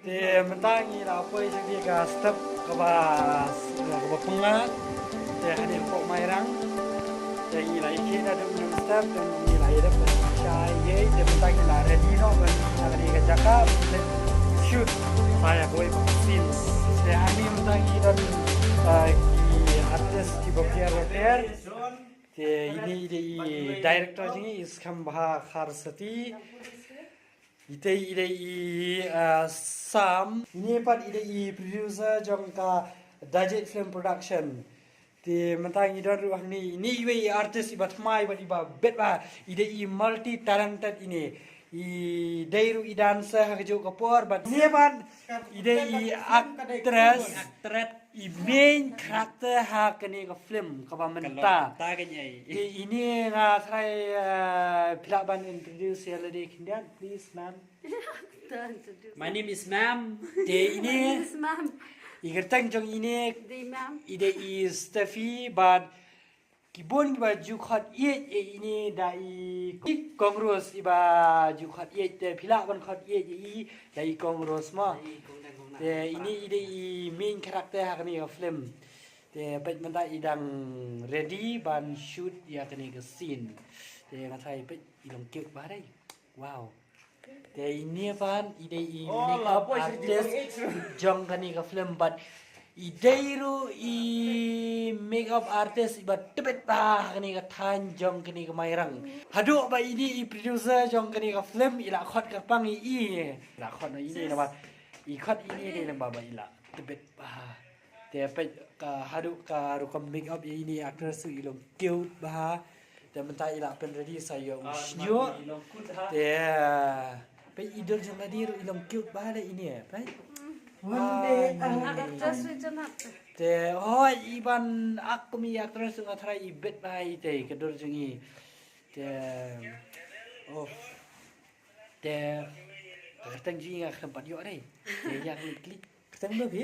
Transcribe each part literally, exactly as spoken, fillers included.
Te mynta ngi la poi sha ka step kaba, kaba pyngat. Te hangne hapoh Mairang. Te ngi la ïa khie da u step, te ngi la ïa dep sha ïa, te mynta ngi la ready noh ban sha kane ka jaka. Te shoot sa ïa kawei ka scene. Te hangne mynta ngi don, eh, ki artist kiba pher bapher. Te ine i dei i director jong ngi, i Skambha Kharsati. Ite i dei i, ah, Sam. Ine pat i dei i producer jong ka Dajit Film Production. Te mynta ngi don ruh hangne, ine iwei i artist iba thymmai bad iba bit bha. I dei i multi talented ine. I dei ruh i dancer ha kajuh ka por bad ine pat i dei i actress. Actress. I main character ha kane ka film kaba mynta. Te ine nga try, eh, phi lah ban introduce ïa lade khyndiat, please, ma'am. My name is Ma'am. Te ine, i kyrteng jong ine, i dei i Steffi bad ki bun kiba ju khot ïeit ïa ine da i Kong Ros, iba ju khot ïeit, te phi lah ban khot ïeit ïa i da i Kong Ros mo. Te ine i dei i main character ha kane ka film. Te peit mynta i dang ready ban shoot ïa kane ka scene. Te nga try peit i long cute bha dei. Wow. Te ine pat i dei i makeup artist jong kane ka film bad i dei ruh i makeup artist iba tbit bha ha kane ka thaiñ jong kane ka Mairang. Haduh ba ine i producer jong kane ka film i la khot kyrpang ïa i. I la khot noh ine namar i khot ine dei namar ba i la tbit bha. Te peit ka haduh ka rukom makeup ïa ine actress ruh i long cute bha. Te mynta i la pyn ready sa ïa u shñiuh. Te peit i dur jong lade ruh i long cute bha lei ine peit. Te hoi i ban ak kum i actress ruh nga try i bit bha ite ka dur jong i. Te oh. Te ka kyrteng jong i nga khlem pat ïoh dei. Te ïa klik klik. Kyrteng ba phi?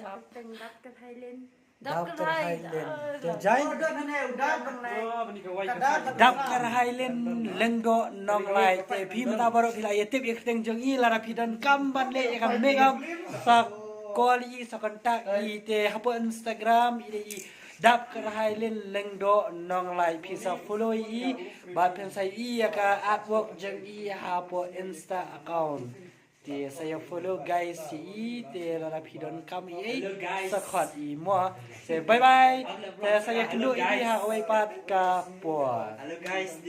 Dap. Kyrteng Dap Kyrhai Lin. Dap Kyrhai Lin. Te jai. Dap Kyrhai Lin Lyngdoh Nonglait. Te phi mynta baroh phi la ïa tip ïa kyrteng jong i, lada phi donkam ban leh ïa ka makeup sa call i, sa contact i. Te hapoh Instagram i dei i Dap Kyrhai Lin Lyngdoh Nonglait, phi sa follow i bad phin sa ïohi ïa ka artwork jong i hapoh Insta account. Te sa ïa follow guys ïa i, te lada phi donkam ïa i sa khot i mo. Te bye bye. Te sa ïa kynduh ïa i ha kawei pat ka por.